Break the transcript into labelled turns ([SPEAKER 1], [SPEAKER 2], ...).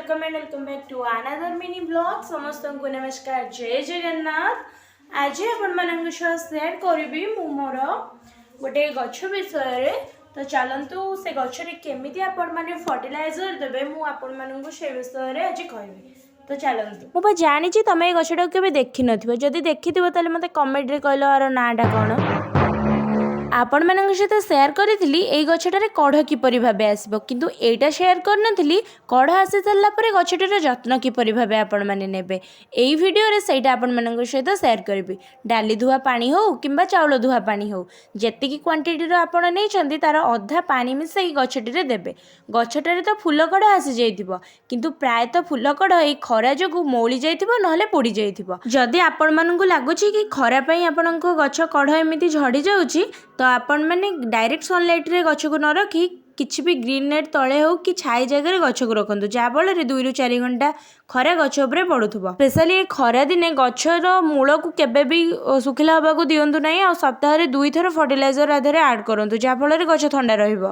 [SPEAKER 1] Welcome and welcome back to another mini vlog. ସମସ୍ତଙ୍କୁ ନମସ୍କାର, ଜୟ ଜଗନ୍ନାଥ। ଆଜି ଆପଣମାନଙ୍କ ସହ ସେୟାର କରିବି ମୁଁ ମୋର ଗୋଟେ ଗଛ ବିଷୟରେ। ତ ଚାଲନ୍ତୁ, ସେ ଗଛରେ କେମିତି ଆପଣମାନେ ଫର୍ଟିଲାଇଜର ଦେବେ, ମୁଁ ଆପଣମାନଙ୍କୁ ସେ ବିଷୟରେ ଆଜି କହିବି। ତ ଚାଲନ୍ତୁ। ମୁଁ ବା ଜାଣିଛି ତମେ ଏ ଗଛଟାକୁ କେବେ ଦେଖିନଥିବ। ଯଦି ଦେଖିଥିବ, ତାହେଲେ ମୋତେ କମେଣ୍ଟରେ କହିଲ ଆର ନାଁଟା କ'ଣ। ଆପଣମାନଙ୍କ ସହିତ ସେୟାର କରିଥିଲି ଏଇ ଗଛଟାରେ କଢ଼ କିପରି ଭାବେ ଆସିବ, କିନ୍ତୁ ଏଇଟା ସେୟାର କରିନଥିଲି କଢ଼ ଆସି ସାରିଲା ପରେ ଗଛଟିର ଯତ୍ନ କିପରି ଭାବେ ଆପଣମାନେ ନେବେ। ଏଇ ଭିଡ଼ିଓରେ ସେଇଟା ଆପଣମାନଙ୍କ ସହିତ ସେୟାର କରିବି। ଡାଲି ଧୁଆ ପାଣି ହେଉ କିମ୍ବା ଚାଉଳ ଧୁଆ ପାଣି ହେଉ, ଯେତିକି କ୍ୱାଣ୍ଟିଟିର ଆପଣ ନେଇଛନ୍ତି, ତାର ଅଧା ପାଣି ମିଶାଇ ଗଛଟିରେ ଦେବେ। ଗଛଟାରେ ତ ଫୁଲ କଢ଼ ଆସିଯାଇଥିବ, କିନ୍ତୁ ପ୍ରାୟତଃ ଫୁଲ କଢ଼ ଏଇ ଖରା ଯୋଗୁଁ ମଉଳି ଯାଇଥିବ, ନହେଲେ ପୋଡ଼ି ଯାଇଥିବ। ଯଦି ଆପଣମାନଙ୍କୁ ଲାଗୁଛି କି ଖରା ପାଇଁ ଆପଣଙ୍କ ଗଛ କଢ଼ ଏମିତି ଝଡ଼ି ଯାଉଛି, ତ ଆପଣମାନେ ଡାଇରେକ୍ଟ ସନଲାଇଟ୍ରେ ଗଛକୁ ନ ରଖି କିଛି ବି ଗ୍ରୀନ୍ ନେଟ୍ ତଳେ ହେଉ କି ଛାଇ ଜାଗାରେ ଗଛକୁ ରଖନ୍ତୁ, ଯାହାଫଳରେ 2ରୁ 4 ଘଣ୍ଟା ଖରା ଗଛ ଉପରେ ପଡ଼ୁଥିବ। ସ୍ପେଶାଲି ଏ ଖରା ଦିନେ ଗଛର ମୂଳକୁ କେବେ ବି ଶୁଖିଲା ହେବାକୁ ଦିଅନ୍ତୁ ନାହିଁ। ଆଉ ସପ୍ତାହରେ ଦୁଇଥର ଫର୍ଟିଲାଇଜର ଆ ଦେହରେ ଆଡ଼୍ କରନ୍ତୁ, ଯାହାଫଳରେ ଗଛ ଥଣ୍ଡା ରହିବ।